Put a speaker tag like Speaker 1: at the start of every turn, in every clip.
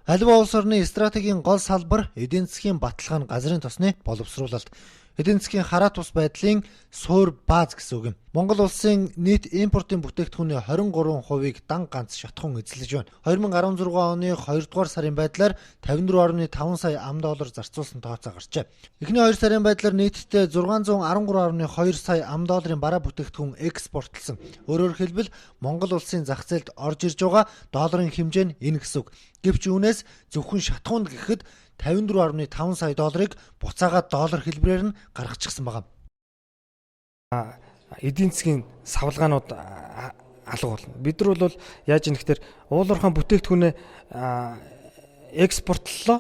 Speaker 1: Аливаа улс орны стратегийн гол салбар эдийн засгийн баталгаа нь газрын тосны боловсруулалт. Эдийн засгийн хараат ус байдлын суур бааз гэсэн үг юм. Монгол улсын нийт импортын бүтээгдэхүүний 23%-ийг дан ганц шатахуун эзлэж байна. 2016 оны 2 дугаар сарын байдлаар 54.5 сая ам доллар зарцуулсан тооцоо гарчээ. Эхний 2 сарын байдлаар нийтдээ 613.2 сая ам долларын бараа бүтээгдэхүүн экспортлсон. Өөрөөр хэлбэл Монгол улсын зах зээлд орж ирж байгаа долларын хэмжээ нь энэ гэсэн үг. Гэвч үүнээс зөвхөн шатахуунд гэхэд 54.5 сая долларыг буцаагаад доллар хэлбэрээр нь гаргачихсан байгаа.
Speaker 2: Эдийн засгийн савлгаанууд алга болно. Бид нар бол яаж юм гэхээр уулуурхаан бүтээгдэхүүнээ экспортлоо,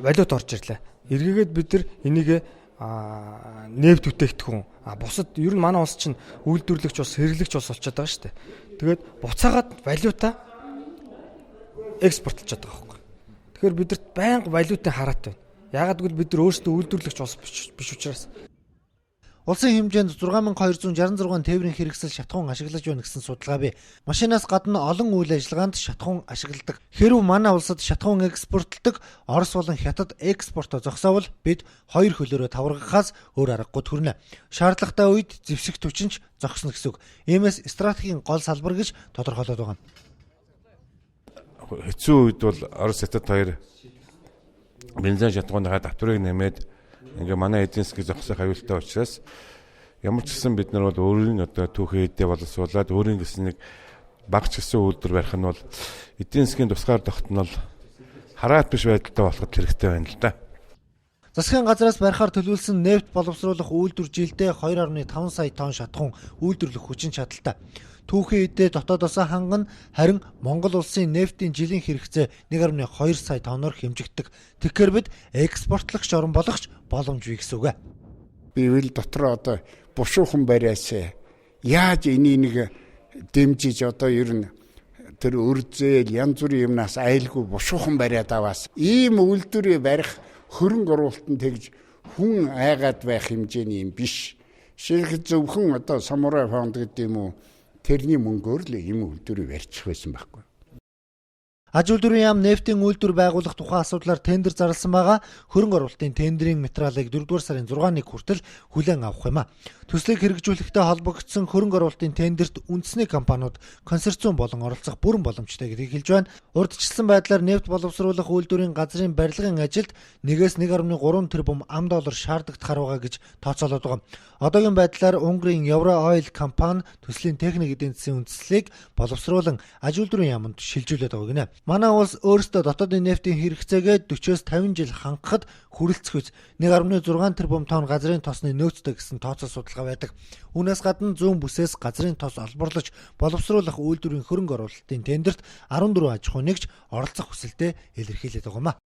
Speaker 2: валют орж ирлээ. Эргээгээд бид нар энийг нефть бүтээгдэхүүн, бусад ер нь манай улс чинь үйлдвэрлэгч улс, хэрэглэгч улс болчиход байгаа шүү дээ. Тэгээд буцаагаад валюта экспортлж байгаа байхгүй. Тэгэхээр бидэрт байнга валютын хараат байна. Яагаад гэвэл бид нар өөрсдөө үйлдвэрлэгч улс биш учраас.
Speaker 1: Улсын хэмжээнд 6266 тээврийн хэрэгсэл шатахуун ашиглаж байна гэсэн судалгаа бий. Машинаас гадна олон үйл ажиллагаанд шатахуун ашигладаг. Хэрв манай улсад шатахуун экспортлдог Орос болон Хятад экспортоо зогсоовол бид хоёр хөлөөрөө таваргахаас өөр аргагүй төрнө. Шаардлагатай үед зэвсэг түвшинч зогсно гэсэн үг. Иймээс стратегийн гол салбар гэж тодорхойлоод байгаа юм.
Speaker 3: Хэцүү үед бол Орос, Хятад хоёр бензин шатахууныхаа давтрыг нэмээд ингээ манай эдийн засгийг зогсоох аюултай учраас ямар ч гэсэн бид нар бол өөрийн одоо түүхээ эдээ боловсруулад өөрийн гэсэн нэг бага ч гэсэн үйлдвэр барих нь бол эдийн засгийн тусгаар тогтнол хараат биш байдалтай болоход хэрэгтэй байна л да.
Speaker 1: Засгийн газраас барихаар төлөвлөсөн нефть боловсруулах үйлдвэр жилдээ 2.5 сая тонн шатахуун үйлдвэрлэх хүчин чадалтай. Түүхий эдээ дотоодосоо хангана, харин Монгол улсын нефтийн жилийн хэрэгцээ 1.2 сая тонноор хэмжигддэг. Тэгэхээр бид экспортлогч орн болох ч боломжгүй гэсэн үг.
Speaker 4: Бивэл дотор одоо бушуухан бариасаа яаж энийг нэг дэмжиж одоо ер нь тэр үрзээл янз бүрийн юмнаас айлгүй бушуухан бариад аваас ийм үйлдвэрээ барих хөрөнгө оруулалтанд тэгж хүн айгаад байх хэмжээний юм биш. Жишээлбэл зөвхөн одоо Самурай фонд гэдэг юм уу, тэрний мөнгөөр л ийм үйлдвэрийг барьчих байсан байхгүй.
Speaker 1: Аж үйлдвэрийн яам нефтийн үйлдвэр байгуулах тухай асуудлаар тендер зарласан байгаа. Хөрөнгө оруулалтын тендерийн материалыг 4-р сарын 6-ны хүртэл хүлээн авах юм а. Төслийг хэрэгжүүлэхтэй холбогдсон хөрөнгө оруулалтын тендерт үндэсний компаниуд, консорциум болон оролцох бүрэн боломжтой гэдгийг хэлж байна. Урдчилсан байдлаар нефть боловсруулах үйлдвэрийн газрын барилгын ажилд 1-ээс 1.3 тэрбум ам доллар шаардлагатахаар байгаа гэж тооцоолоод байгаа. Одоогийн байдлаар Унгарын Евро Ойл компани төслийн техник эдийн засгийн үндэслэлийг боловсруулан аж үйлдвэрийн яаманд шилжүүлээд байгаа гинэ. Манай улс өөрсдөө дотоодын нефтийн хэрэгцээгээ 40-оос 50 жил хангахад хүрэлцэх үз 1.6 тэрбум тонн газрын тосны нөөцтэй гэсэн тооцоо судалгаа байдаг. Үүнээс гадна зүүн бүсээс газрын тос олборлож боловсруулах үйлдвэрийн хөрөнгө оруулалтын тендерт 14 аж ахуй нэгж оролцох хүсэлтээ илэрхийлээд байгаа юм а.